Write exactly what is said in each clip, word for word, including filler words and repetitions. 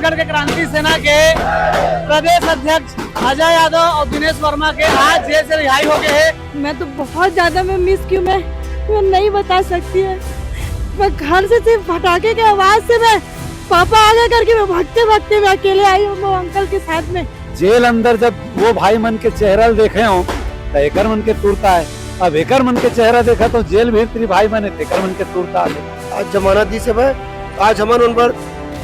छत्तीसगढ़ के क्रांति सेना के प्रदेश अध्यक्ष अजय यादव और दिनेश वर्मा के आज जेल से रिहाई हो गए हैं। मैं तो बहुत ज्यादा, मैं मिस क्यों, मैं मैं नहीं बता सकती है। मैं घर से सिर्फ पटाखे के आवाज से मैं पापा आ गए करके मैं भागते भागते मैं अकेले आई हूँ वो अंकल के साथ में। जेल अंदर जब वो भाई मन के चेहरा ल देखे हो, त एकर मन के तुरता है। अब एकर मन के चेहरा देखा तो जेल भीतरी भाई मन है, तेकर मन के तुरता है। आज जमाना दिस है भाई, आज हमन उन पर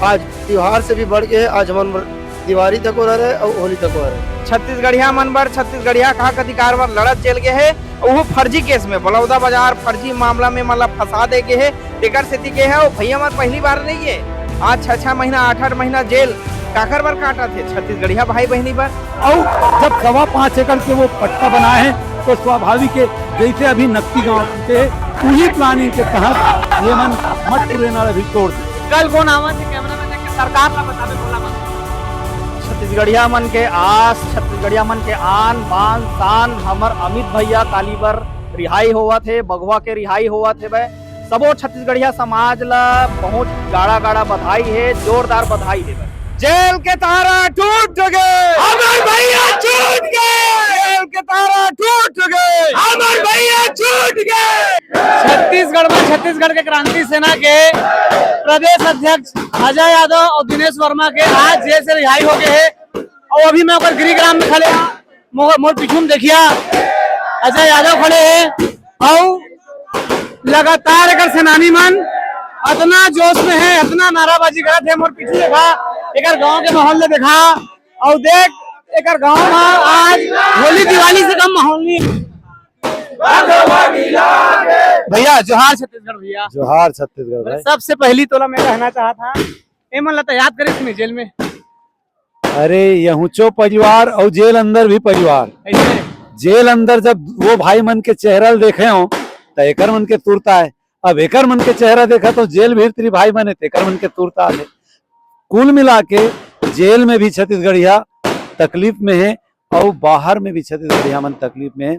आज त्योहार से भी बढ़ के है, आज हमन बर दिवाली तक हो रहा है और होली तक हो रहा है। छत्तीसगढ़िया मन बर, छत्तीसगढ़िया के हक अधिकार बर लड़त चल गए है, वो फर्जी केस में, बलौदा बाजार फर्जी मामला में मतलब फंसा दे गए है, तेकर सेती गए है। वो भैया मन पहली बार नहीं है, आज छह छह महीना, आठ आठ महीना जेल काकर बर काटत है छत्तीसगढ़िया भाई बहनी बर। और जब सवा पाँच एकड़ के वो पट्टा बनाए हैं, तो स्वाभाविक है, जैसे अभी नकटी गांव टूटे हैं, उही प्लानिंग के तहत ये मन मत पुरेना अभी तोड़ दे। कल कौन आवा थे कैमरा में देख के सरकार ला बतावे बोला मत। छत्तीसगढ़िया मन के आस, छत्तीसगढ़िया मन के आन बान शान, हमर अमित भैया काली बर रिहाई होवत हे, बघवा के रिहाई होवत हे बे। सबो छत्तीसगढ़िया समाज ला बहुत गाड़ा गाड़ा बधाई हे, जोरदार बधाई हे बे। जेल के तारा टूट गए, हमर भैया छूट गए। जेल के तारा टूट गए, हमर भैया छूट गए। छत्तीसगढ़ में छत्तीसगढ़ के क्रांति सेना के प्रदेश अध्यक्ष अजय यादव और दिनेश वर्मा के आज जेल से रिहाई हो गए है। और अभी मैं ओकर गृहग्राम में खड़े हाँ, मो-, मोर पीछू में देखिया अजय यादव खड़े हैं और लगातार एकर सेनानी मन इतना जोश में है, इतना नाराबाजी करत है। मोर पीछू देखा, एकर गांव के माहौल ले देखा और देख एकर गांव में आज होली दिवाली से कम माहौल नहीं है। भैया जोहार छत्तीसगढ़ भैया। जोहार छत्तीसगढ़ भाई। सबसे पहली तोला मैं कहना चाहत हा, ए मन ला तो याद करिस नहीं जेल में। अरे यहुचो परिवार और जेल अंदर भी परिवार। ऐसे जेल अंदर जब वो भाई मन के चेहरा ल देखे हो तो एकर मन के तुरता है। अब एकर मन के चेहरा देखा तो जेल भीतरी भाई मन है तेकर मन के तुरता है। कुल मिला के जेल में भी छत्तीसगढ़िया तकलीफ में है और बाहर में भी छत्तीसगढ़िया मन तकलीफ में है।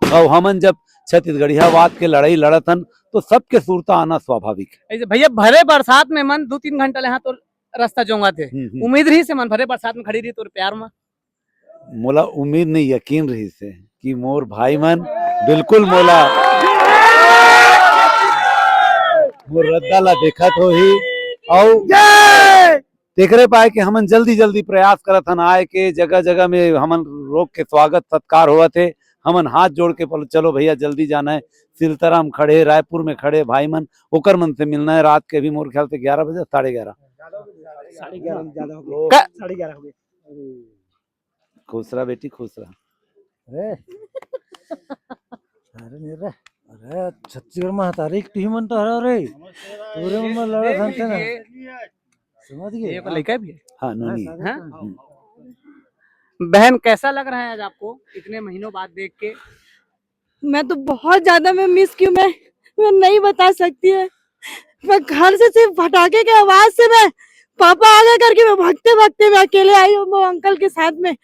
और हमन जब छत्तीसगढ़ियावाद के लड़ाई लड़त हन तो सबके सुरता आना स्वाभाविक है। ऐसे भैया भरे बरसात में मन दो तीन घंटा ले हाथ और रास्ता जोंगा थे। हम्म, हम्म। उम्मीद रही से मन भरे बरसात में खड़ी रही तोर प्यार में। मोला उम्मीद नहीं, यकीन रही से कि मोर भाई मन बिल्कुल मोला मोर रद्दा ला देखत होही। और तेकरे पाए के हमन जल्दी जल्दी प्रयास करत हन आए के, जगह जगह में हमन रोक के स्वागत सत्कार होवत हे। हमन हाथ जोड़ के बोलो, "चलो भैया जल्दी जाना है, सिलतरा में खड़े, रायपुर में खड़े भाई मन, ओकर मन से मिलना है।" रात के भी मोर ख्याल से ग्यारह बजे, साढ़े ग्यारह। साढ़े ग्यारह ज्यादा हो गए। का- साढ़े ग्यारह हो गए। खुश रहा बेटी, खुश रहा। अरे अरे नहीं रे, अरे छत्तीसगढ़ में हतारी एक टीम मन तो हरा रे, पूरे मन में लड़ा था ना, समझ गए? ये लड़का भी है। हाँ, नोनी। हाँ? हम्म। बहन, कैसा लग रहा है आज आपको इतने महीनों बाद देख के? मैं तो बहुत ज्यादा, मैं मिस क्यों, मैं मैं नहीं बता सकती है। मैं घर से सिर्फ पटाखे के आवाज से मैं पापा आ गए करके मैं भागते भागते मैं अकेले आई हूँ वो अंकल के साथ में।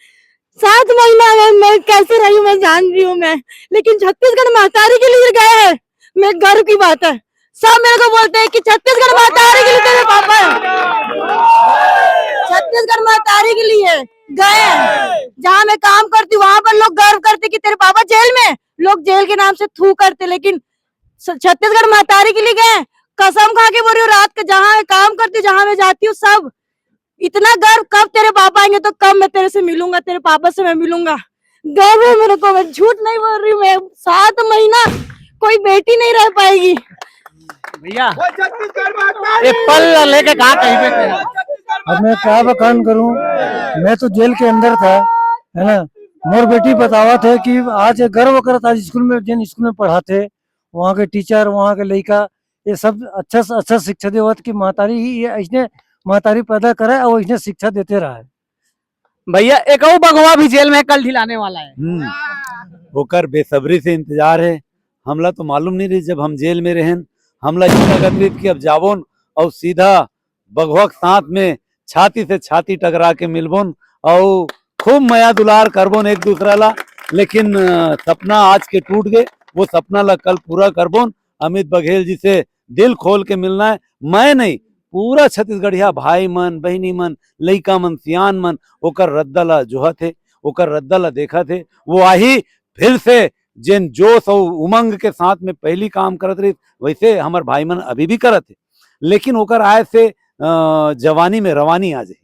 सात महीना में मैं कैसे रही हूँ मैं जान रही हूँ मैं, लेकिन छत्तीसगढ़ महतारी के लिए गए हैं। मैं गर्व की बात है, सब मेरे को बोलते हैं कि छत्तीसगढ़ महतारी के लिए तेरे पापा है, छत्तीसगढ़ महतारी के लिए गए हैं। जहाँ मैं काम करती हूँ वहां पर लोग गर्व करते कि तेरे पापा जेल में, लोग जेल के नाम से थू करते, लेकिन छत्तीसगढ़ महतारी के लिए गए। कसम खा के बोल रही हूँ, रात का जहाँ मैं काम करती हूँ, जहाँ मैं जाती हूँ, सब इतना गर्व, कब तेरे पापा आएंगे तो कब मैं तेरे से मिलूंगा, तेरे पापा से मैं मिलूंगा। गर्व है मेरे को, मैं झूठ नहीं बोल रही हूँ। मैं सात महीना कोई बेटी नहीं रह पाएगी। भैया, ये पल लेके कहा कहीं पे थे? अब मैं क्या बखान करूं, मैं तो जेल के अंदर था, है ना। मोर बेटी बतावत है कि आज ये गर्व करत, आज स्कूल में, जिन स्कूल में पढ़ाते, वहाँ के टीचर, वहाँ के लड़का, ये सब अच्छा से अच्छा शिक्षा देवत कि महतारी ही ये ऐसने महतारी पैदा करे और ऐसने शिक्षा देते रहे। भैया, एक अउ बघवा भी जेल में कल ढिलाने वाला है। हम्म, ओकर बेसब्री से इंतजार है। हमला तो मालूम नहीं रही, जब हम जेल में रहेन, हमला इतना गत रही कि अब जाबोन और सीधा बघवा के साथ में छाती से छाती टकरा के मिलबोन और खूब मया दुलार करबोन एक दूसरा ला। लेकिन अ, सपना आज के टूट गए, वो सपना ला कल पूरा करबोन। अमित बघेल जी से दिल खोल के मिलना है। मैं नहीं, पूरा छत्तीसगढ़िया भाई मन, बहिनी मन, लइका मन, सियान मन ओकर रद्दा ला जोहत हे, ओकर रद्दा ला देखत हे। वो आही फिर से जेन जोश अउ उमंग के साथ में पहली काम करत रहिस, वैसे हमर भाई मन अभी भी करत हे, लेकिन ओकर आए से, अ, जवानी में रवानी आ जाही।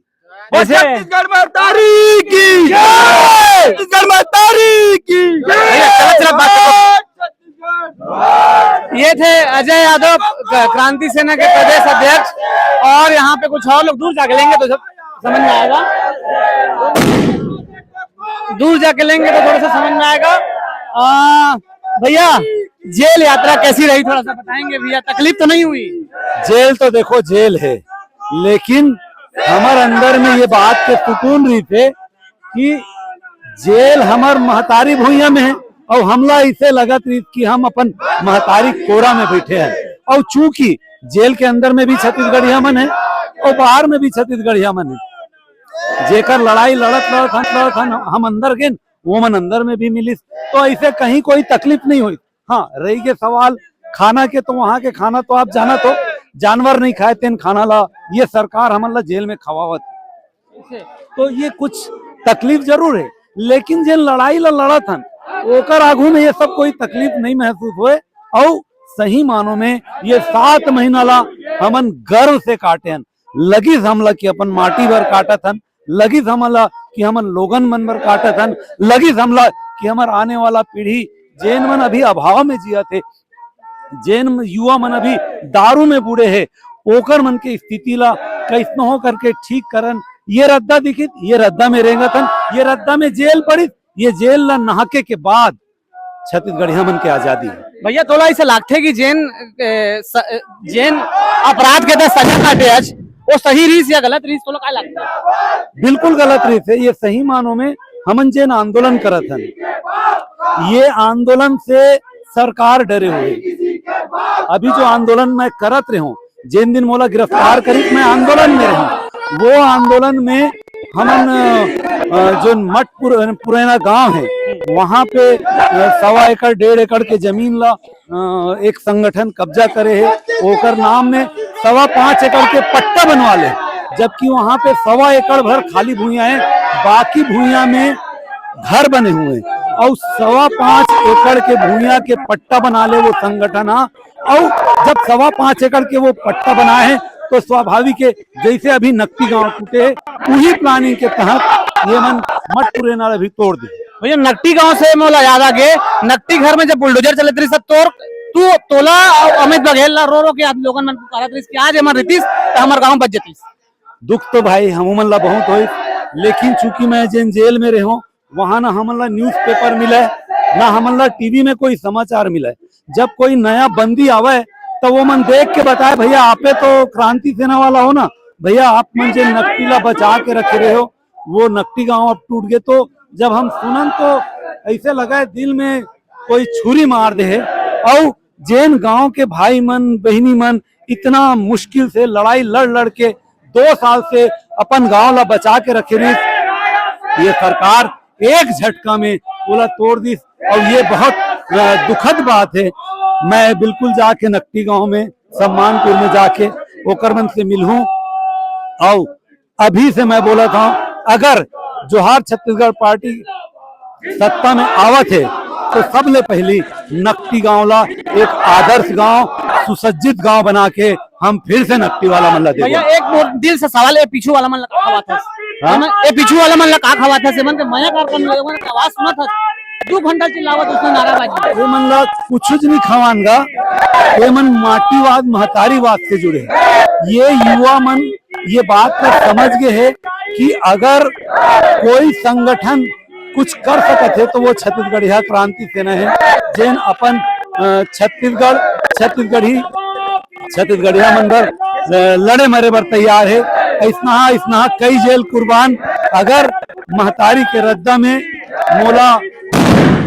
जैसे छत्तीसगढ़ महतारी की जय! छत्तीसगढ़ महतारी की जय! भैया, चलत चलत बात करो। ये थे अजय यादव, क-, क्रांति सेना के प्रदेश अध्यक्ष। और यहाँ पे कुछ और लोग दूर जाके लेंगे तो सब समझ में आएगा, दूर जाके लेंगे तो थोड़ा सा समझ में आएगा। आ, भैया, जेल यात्रा कैसी रही, थोड़ा सा बताएंगे भैया, तकलीफ तो नहीं हुई? जेल तो देखो जेल है, लेकिन हमर अंदर में ये बात के सुकून रहिथे कि जेल हमर महतारी भुइयां में है और हमला इसे लगत रहिस कि हम अपन महतारी कोरा में बैठे हैं। और चूंकि जेल के अंदर में भी छत्तीसगढ़िया मन है और बाहर में भी छत्तीसगढ़िया मन है, जेकर लड़ाई लड़त लड़त हम लड़त हन, हम अंदर गेन, वो मन अंदर में भी मिलिस, तो ऐसे कहीं कोई तकलीफ नहीं हुई। हाँ, रही के सवाल खाना के, तो वहां के खाना तो आप जानत हो, जानवर नहीं खाए तेन खाना ला ये सरकार हमन ला जेल में खवावत। तो ये कुछ तकलीफ जरूर है, लेकिन जेन लड़ाई ला लड़त हन ओकर आगू में ये सब कोई तकलीफ नहीं महसूस होए। और सही मानों में ये सात महीना ला हमन गर्व से काटे हन। लगिस हमला कि अपन माटी बर काटत हन, लगिस हमला कि हमन लोगन मन बर काटत हन, लगिस हमला कि हमर आने वाला पीढ़ी जेन मन अभी अभाव में जियत हे, जेन युवा मन अभी दारू में बूड़े हे, ओकर मन के स्थिति ला कैसनो करके ठीक करन। ये रद्दा दिखित, ये रद्दा में रेंगत हन, ये रद्दा में जेल पड़िस, ये जेल ला नहाके के बाद छत्तीसगढ़िया मन के आजादी है। भैया, तोला ऐसे लागथे कि जेन, ए, स-, जेन अपराध के तहत सजा काटे आज, वो सही रहिस या गलत रहिस, तोला का लागथे? बिल्कुल गलत रहिस हे। ये सही मानों में हमन जेन आंदोलन करत हन, ये आंदोलन से सरकार डरे हुए। अभी जो आंदोलन मैं करत रहे हूँ, जेन दिन मोला गिरफ्तार करिस, मैं आंदोलन में रहे हूँ, वो आंदोलन में हमन, अ, जो मठ पुर-, पुरैना गांव है, वहां पे, अ, सवा एकड़, डेढ़ एकड़ के जमीन ला, अ, एक संगठन कब्जा करे हे, ओकर नाम में सवा पाँच एकड़ के पट्टा बनवा ले, जबकि वहां पे सवा एकड़ भर खाली भुइयां है, बाकी भुइयां में घर बने हुए हैं। और सवा पाँच एकड़ के भुइयां के पट्टा बना ले वो संगठन हा। और जब सवा पाँच एकड़ के वो पट्टा बनाए हैं, तो स्वाभाविक है, जैसे अभी नकटी गांव टूटे हे, उही प्लानिंग के तहत ये मन मठ पुरैना ला भी तोड़ दे। भैया, नकटी गांव से मोला याद आ गे, नकटी घर में जब बुलडोजर चलत रहिस, तोर, तू, तोला और अमित बघेल ला रो रो के आप लोगन मन पुकारत रहिस कि आज एमन रहितिस त हमर गांव बच जतिस। दुख तो भाई हमू मन ला बहुत होइस, लेकिन चूंकि मैं जेन जेल में रहे हूँ, वहां ना हमन ला न्यूज़पेपर मिले, ना हमन ला टीवी में कोई समाचार मिले। जब कोई नया बंदी आवे, तो वो मन देख के बताए, "भैया, आपे तो क्रांति सेना वाला हो ना, भैया, आप मन जे नकटी ला बचा के रखे रहे हो, वो नकटी गांव अब टूट गए।" तो जब हम सुनन, तो ऐसे लगा है दिल में कोई छुरी मार दे है। और जेन गांव के भाई मन, बहिनी मन इतना मुश्किल से लड़ाई लड़ लड़ के दो साल से अपन गांव ला बचा के रखे रहिस, ये सरकार एक झटका में ओला तोड़ दिस। और ये बहुत, अ, दुखद बात है। मैं बिल्कुल जाके नकटी गांव में, सम्मानपुर में जाके ओकर मन से मिलहूं। और अभी से मैं बोलत हूं, अगर जोहार छत्तीसगढ़ पार्टी सत्ता में आवत है, तो सबले पहली नकटी गांव ला एक आदर्श गांव, सुसज्जित गांव बना के हम फिर से नकटी वाला मन ला देबो। भैया, एक मोर दिल से सवाल, ए पीछू वाला मन ला का खवात हस? हाँ? ए पीछू वाला मन ला का खवात हस? एमन के मया कार्यक्रम लगे, मन आवाज सुनत हस, दू घंटा चिल्लावत उसने नाराबाजी। ये मन ला कुछ नहीं खवान गा, ये मन माटीवाद, महतारीवाद से जुड़े। ये युवा मन ये बात ला समझ गए है कि अगर कोई संगठन कुछ कर सकत है, तो वो छत्तीसगढ़िया क्रांति सेना है, जेन अपन, अ, छत्तीसगढ़, छत्तीसगढ़ी, छत्तीसगढ़िया मन बर, अ, लड़े मरे बर तैयार है। ऐसना, ऐसना कई जेल कुर्बान, अगर महतारी के रद्दा में मोला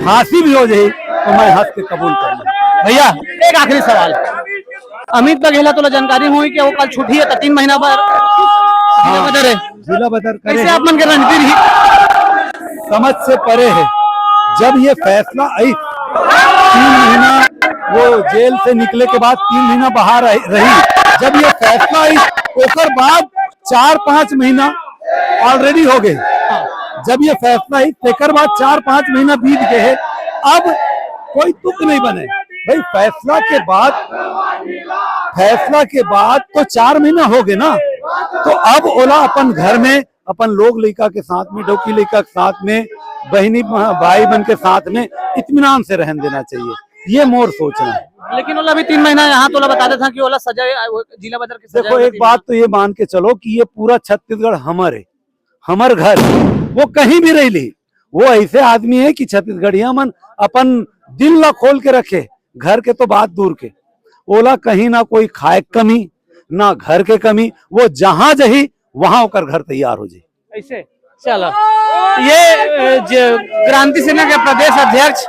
फांसी भी हो जाए, तो मैं हंस के कबूल कर लूँ। भैया, एक आखिरी सवाल, अमित बघेल ला तोला जानकारी होही कि वो कल छुट्टी है, तो तीन महीना बर हाँ। जिला बदर है। जिला बदर करे कैसे है। आप मन के रणनीति रही? समझ से परे है। जब ये फैसला आई, तीन महीना वो जेल से निकले के बाद तीन महीना बाहर आई, रही, जब ये फैसला आई, ओकर बाद चार पांच महीना ऑलरेडी हो गए। जब ये फैसला ही, तेकर बाद चार पांच महीना बीत गए हैं, अब कोई तुक नहीं बने। भाई, फैसला के बाद, फैसला के बाद तो चार महीना हो गए ना, तो अब ओला अपन घर में अपन लोग लइका के साथ में, डौकी लइका के साथ में, बहिनी भाई मन के साथ में इत्मीनान से रहन देना चाहिए। ये मोर सोचना है। लेकिन ओला अभी तीन महीना यहाँ तो ओला बता देता कि ओला सजा, जिला बदर के सजा देखो, एक बात तो ये मान के चलो कि ये पूरा छत्तीसगढ़ हमर है, हमर घर है। वो कहीं भी रह ली, वो ऐसे आदमी है कि छत्तीसगढ़िया मन अपन दिल ला खोल के रखे, घर के तो बात दूर के। ओला कहीं ना कोई खाए के कमी, ना घर के कमी, वो जहां जही वहां ओकर घर तैयार हो जाए। ऐसे चलो, ये अ, जो क्रांति सेना के प्रदेश अध्यक्ष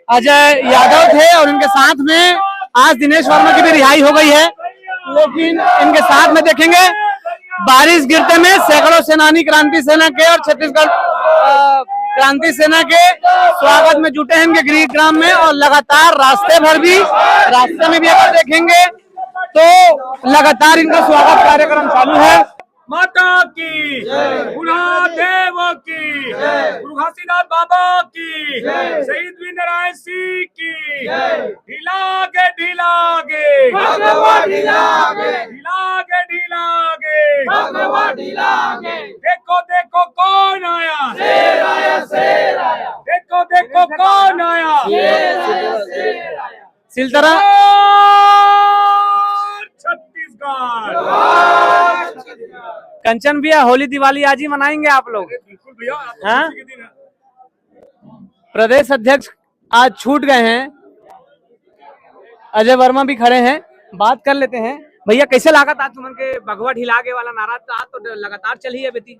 अजय यादव थे और इनके साथ में आज दिनेश वर्मा की भी रिहाई हो गई है, लेकिन इनके साथ में देखेंगे बारिश गिरते में सैकड़ों सेनानी क्रांति सेना के और छत्तीसगढ़ अ, क्रांति सेना के स्वागत में जुटे हैं इनके गृह ग्राम में और लगातार रास्ते भर भी, रास्ते में भी अगर देखेंगे तो लगातार इनका स्वागत कार्यक्रम चालू है। माता की, बूढ़ा देव की, गुरु घासीदास बाबा की, शहीद वीर नारायण सिंह की। ढीला गे, ढीला गे, भगवा ढीला गे, ढीला गे, ढीला गे। भगवा ढीला गे। देखो, देखो कौन आया, शेर आया, शेर आया, देखो, देखो कौन आया। शेर आया, शेर आया। सिलतरा छत्तीसगढ़। कंचन भैया, होली दिवाली आज ही मनाएंगे आप लोग? बिल्कुल भैया, आप हाँ? खुशी के दिन है। प्रदेश अध्यक्ष आज छूट गए हैं, अजय वर्मा भी खड़े हैं, बात कर लेते हैं। भैया, कैसे लागत आज तुमन के बगवा ढिलागे वाला नारा? तो आज तो लगातार चल ही है बेटी।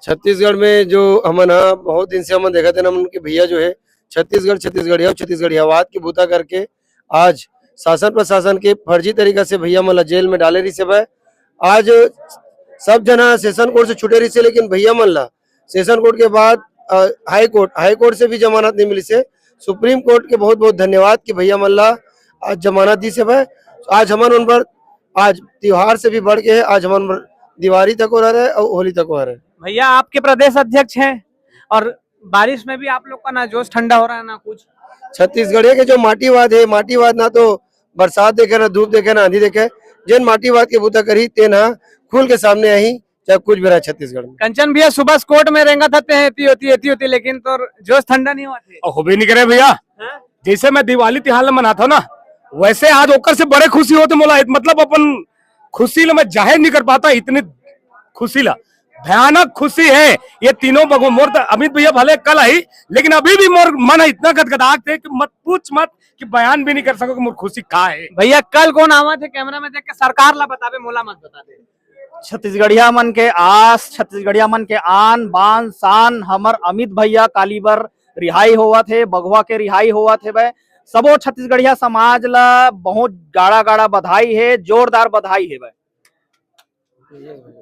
छत्तीसगढ़ में जो हमन ह बहुत दिन से हमन देखत हन, हमन के भैया जो है छत्तीसगढ़, छत्तीसगढ़िया, छत्तीसगढ़ियावाद के बूता करके आज शासन प्रशासन के फर्जी तरीका से भैया मन ला जेल में डाले रहिस हवय। आज सब जना सेशन कोर्ट से छूटे रहिस हे, लेकिन भैया मन ला सेशन कोर्ट के बाद अ, हाई कोर्ट, हाई कोर्ट से भी जमानत नहीं मिलिस हे। सुप्रीम कोर्ट के बहुत बहुत धन्यवाद कि भैया मन ला आज जमानत दिस हवय। आज हमन मन बर आज त्योहार से भी बढ़ के है, आज हमन बर दिवाली तक हो रहा है और होली तक हो रहा है। भैया, आपके प्रदेश अध्यक्ष हैं और बारिश में भी आप लोग का ना जोश ठंडा हो रहा है ना कुछ। छत्तीसगढ़िया के जो माटीवाद है, माटीवाद ना तो बरसात देखे, ना धूप देखे, ना आंधी देखे। जेन माटीवाद के बूता करही तेन ह खुल के सामने आही, चाहे कुछ भी रहे छत्तीसगढ़ में। कंचन भैया, सुबह से कोर्ट में रेंगत हते हैं, एती होती, एती होती, लेकिन तो जोश ठंडा नहीं हुआ थे। और होबे नहीं करे भैया, हाँ? जैसे मैं दिवाली तिहार ला मनाता हूँ ना, वैसे आज ओकर से बड़े खुशी होते मोला। मतलब अपन खुशी ला मैं जाहिर नहीं कर पाता, इतनी खुशी ला, भयानक खुशी है। ये तीनों बगो मोर त-, अमित भैया भले कल आई, लेकिन अभी भी मोर मन है इतना गदगदात है कि मत पूछ मत, कि बयान भी नहीं कर सको कि मोर खुशी का है। भैया, कल कौन आवा थे कैमरा में देख के? सरकार ला बतावे, मोला मत बता दे। छत्तीसगढ़िया मन के आस, छत्तीसगढ़िया मन के आन बान शान, हमर अमित भैया काली बर रिहाई होवत हे, बघवा के रिहाई होवत हेवय। सबो छत्तीसगढ़िया समाज ला बहुत गाड़ा गाड़ा बधाई हे, जोरदार बधाई हेवय।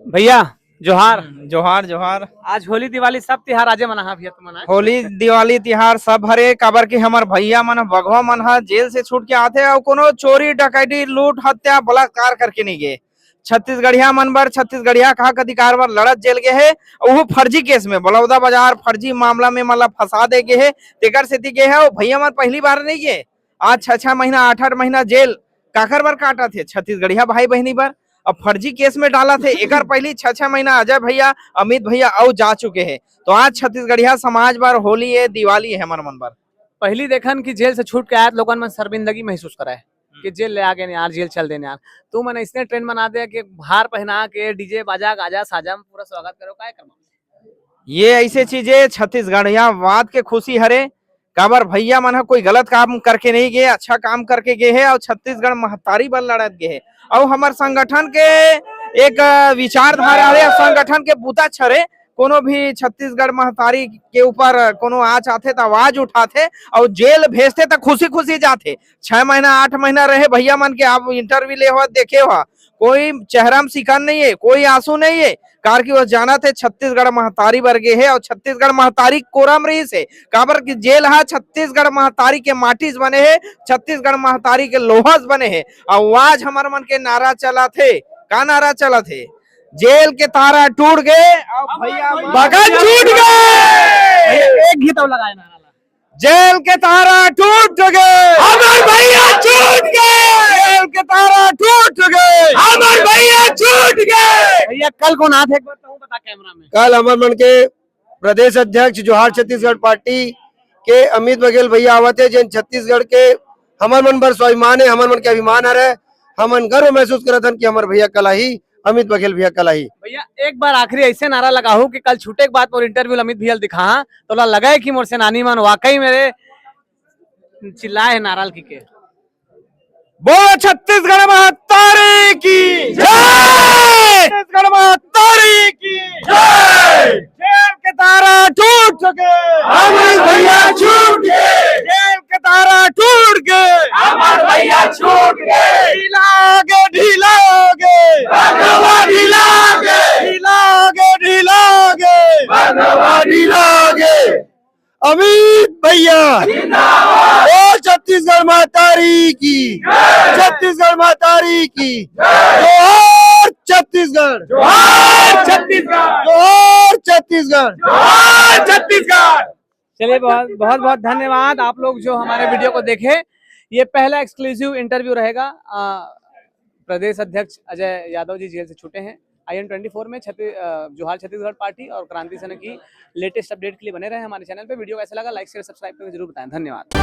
भैया, जोहार। जोहार जोहार। आज होली दिवाली सब तिहार आजे मनाहा भैया तुमन आज। होली दिवाली तिहार सब हरे, काबर कि हमर भैया मन बघवा मन ह जेल से छूट के आथे अउ कोनो चोरी डकैती लूट हत्या बलात्कार करके नहीं गे। छत्तीसगढ़िया मन बर, छत्तीसगढ़िया के हक अधिकार बर लड़त जेल गे हे, उहू फर्जी केस में, बलौदा बाजार फर्जी मामला में मतलब फंसा दे गे हे, तेकर सेती गे हे। अउ भैया मन पहली बार नहीं गे, आज छह छह महीना, आठ आठ महीना जेल काकर बर काटत हे? छत्तीसगढ़िया भाई बहिनी बर। अब फर्जी केस में डालत हे, एकर पहली छह छह महीना अजय भैया, अमित भैया अउ जा चुके हे। तो आज छत्तीसगढ़िया समाज बर होली हे, दिवाली हे हमर मन बर। पहली देखन कि जेल से छूट के आयत लोगन मन शर्मिंदगी महसूस कराए कि जेल ले आ गए यार, जेल चल देने यार। तू मन इसने ट्रेंड बना दे कि हार पहना के डीजे बाजा गाजा साजा में पूरा स्वागत करो, काय करना? ये ऐसे चीज हे, छत्तीसगढ़ियावाद के खुशी हरे। काबर भैया मन ह कोई गलत काम करके नहीं गे, अच्छा काम करके गे हे अउ छत्तीसगढ़ महतारी बर लड़त गे हे। अउ हमर संगठन के एक, अ, विचारधारा हरे, संगठन के बुता छरे, कोनो भी छत्तीसगढ़ महतारी के ऊपर कोनो आच आथे त आवाज उठाथे अउ जेल भेजथे त खुशी खुशी जाथे। छह महीना आठ महीना रहे भैया मन के, आप इंटरव्यू ले हो देखे हो, कोई चेहरा में सिकन नहीं है, कोई आंसू नहीं है, कार की वो जानत हे छत्तीसगढ़ महतारी बर गे हे अउ छत्तीसगढ़ महतारी कोरम रहिस हे, काबर कि जेल हा छत्तीसगढ़ महतारी के माटी से बने हे, छत्तीसगढ़ महतारी के लोहा से बने हे। अउ आज हमर मन के नारा चलत हे, का नारा चलत हे? जेल के तारा टूट गे, अब भैया बगल छूट गे। भैया, एक गीत और लगाए नारा ला। जेल के तारा टूट गे, हमर भैया छूट गे। जेल के तारा टूट गे, हमर भैया छूट गे। भैया कल कौन आथे एक बार तो बता कैमरा में। कल हमर मन के प्रदेश अध्यक्ष जोहार छत्तीसगढ़ पार्टी के अमित बघेल भैया आवत हे, जेन छत्तीसगढ़ के हमर मन बर स्वाभिमान हे, हमर मन के अभिमान हरे। हमन गर्व महसूस करत हन कि हमर भैया कल आही, अमित बघेल भैया कल आही। भैया एक बार आखिरी ऐसे नारा लगाहू कि कल छूटे के बाद मोर इंटरव्यू अमित भैया दिखा तो ला लगे कि मोर सेनानी मन वाकई मेरे चिल्लाए हे नारा ल की के। बोलो छत्तीसगढ़ महतारी की जय। छत्तीसगढ़ महतारी की जय। जेल के तारा टूट गे, हमर भैया छूट गे। जेल के तारा टूट गे, हमर भैया छूट गे। ढीला हो गे, ढीला हो गे, बघवा ढीला हो गे। ढीला हो गे, ढीला हो गे, बघवा ढीला हो गे। अमित भैया, ओ छत्तीसगढ़ महतारी की, छत्तीसगढ़ महतारी की, जोहार छत्तीसगढ़, जोहार छत्तीसगढ़, जोहार छत्तीसगढ़, जोहार छत्तीसगढ़। चलिए बहुत बहुत बहुत धन्यवाद आप लोग जो हमारे वीडियो को देखे। ये पहला एक्सक्लूसिव इंटरव्यू रहेगा। अ, प्रदेश अध्यक्ष अजय यादव जी जेल से छूटे हैं। आई एन ट्वेंटी फोर में छत्ती- अ, जोहार छत्तीसगढ़ पार्टी और क्रांति सेना की लेटेस्ट अपडेट के लिए बने रहे हमारे चैनल पे। वीडियो कैसा लगा लाइक शेयर सब्सक्राइब करके जरूर बताएं। धन्यवाद।